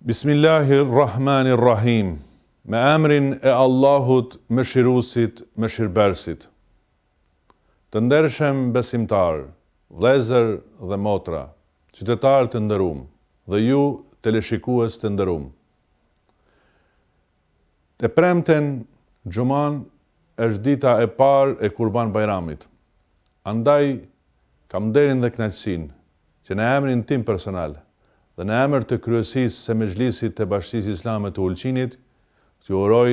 Bismillahir-Rahmanir-Rahim. Me emrin e Allahut, Mëshiruesit, Mëshirëbërësit. Të ndershëm besimtarë, vëllezër dhe motra, qytetarë të nderum dhe ju teleshikues të nderum. Të premten, xhuman, është dita e parë e Kurban Bajramit. Andaj kam nderin dhe kënaqësinë që në emrin tim personal dhe në emër të Kryesisë së Mexhlisit të Bashkësisë Islame të Ulqinit, t'ju uroj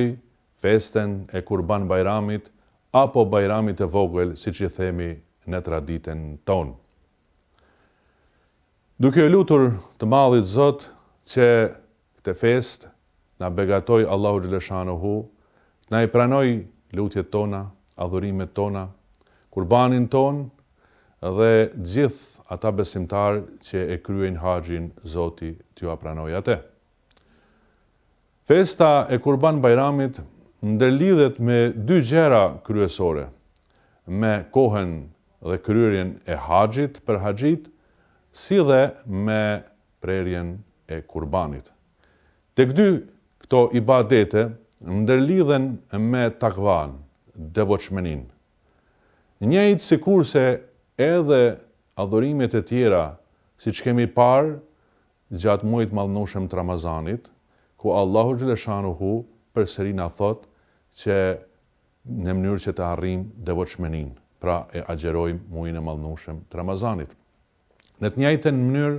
festën e Kurban Bajramit apo Bajramit të Vogël siç i themi në traditën tonë. Duke iu lutur të Madhit Zot që këtë festë na begatojë Allahu xheleshanuhu, të na i pranojë lutjet tona, adhurimet tona, kurbanin tonë dhe gjithë ata besimtarë që e kryejnë haxhin Zoti t'jua pranojë atë. Festa e Kurban Bajramit ndërlidhet me dy gjëra kryesore, me kohën dhe kryerjen e haxhit për haxhitë, si dhe me prerjen e kurbanit. Tek dy këto ibadete ndërlidhen me takvanë, devotshmërinë. Njëjtë sikurse edhe adhurimet e tjera, siç kemi parë gjatë muajit të madhnushëm të Ramazanit, ku Allahu xheleshanuhu përsëri na thotë që në mënyrë që të arrijmë devotshmërinë, pra e agjërojmë muajin e madhnushëm të Ramazanit. Në të njëjtën mënyrë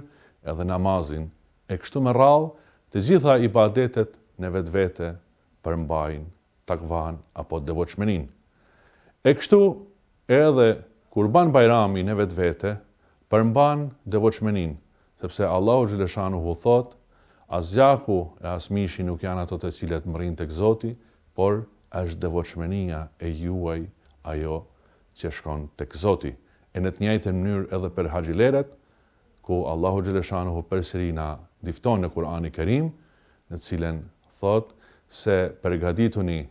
edhe namazin, e kështu me radhë, të gjitha ibadetet në vetvete përmbajnë takvanë apo devotshmërinë. E kështu edhe Kurban Bajrami në vetvete përmban devotshmërinë, sepse Allahu xheleshanuhu thotë, As gjaku e as mishi nuk janë ato të cilat mrrijnë tek Zoti, por është devotshmëria e juaj ajo që shkon tek Zoti. E në të njëjtën mënyrë edhe për haxhilerët, ku Allahu xheleshanuhu përsëri na difton në Kur'ani Kerim, në të cilën thotë se përgatituni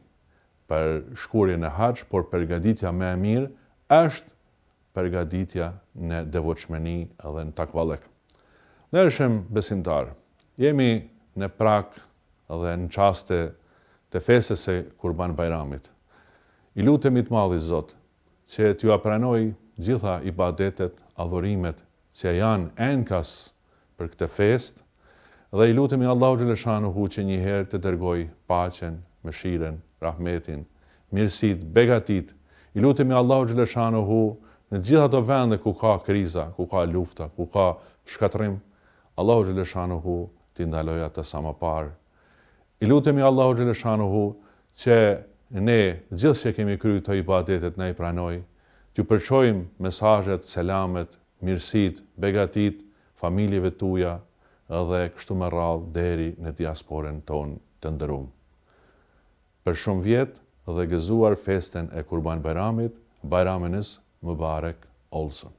për shkuarjen në haxh, por përgatitja më e mirë është përgatitja në devotshmëri dhe në takvallëk. Ndershëm besimtarë, jemi në prag dhe në çaste të festës së Kurban Bajramit. I lutemi të Madhit Zot që t'jua pranojë gjitha ibadetet, adhurimet që janë enkas për këtë festë dhe i lutemi Allahu xheleshanuhu që njëherë të dërgojë paqen, mëshirën, rahmetin, mirësitë, begatitë, i lutemi Allahu xheleshanuhu në gjithë ato vende ku ka kriza, ku ka lufta, ku ka shkatërrim, Allahu xheleshanuhu t'i ndalojë atë sa më parë. I lutemi Allahu xheleshanuhu që ne gjithë që kemi kry këto ibadetet na i pranojë, t'ju përçojmë mesazhet, selamet, mirësitë, begatitë familjeve tuja dhe kështu me radhë deri në diasporën tonë të nderum. Për shumë vjet dhe gëzuar festën e Kurban Bajramit, Bayramınız mübarek olsun.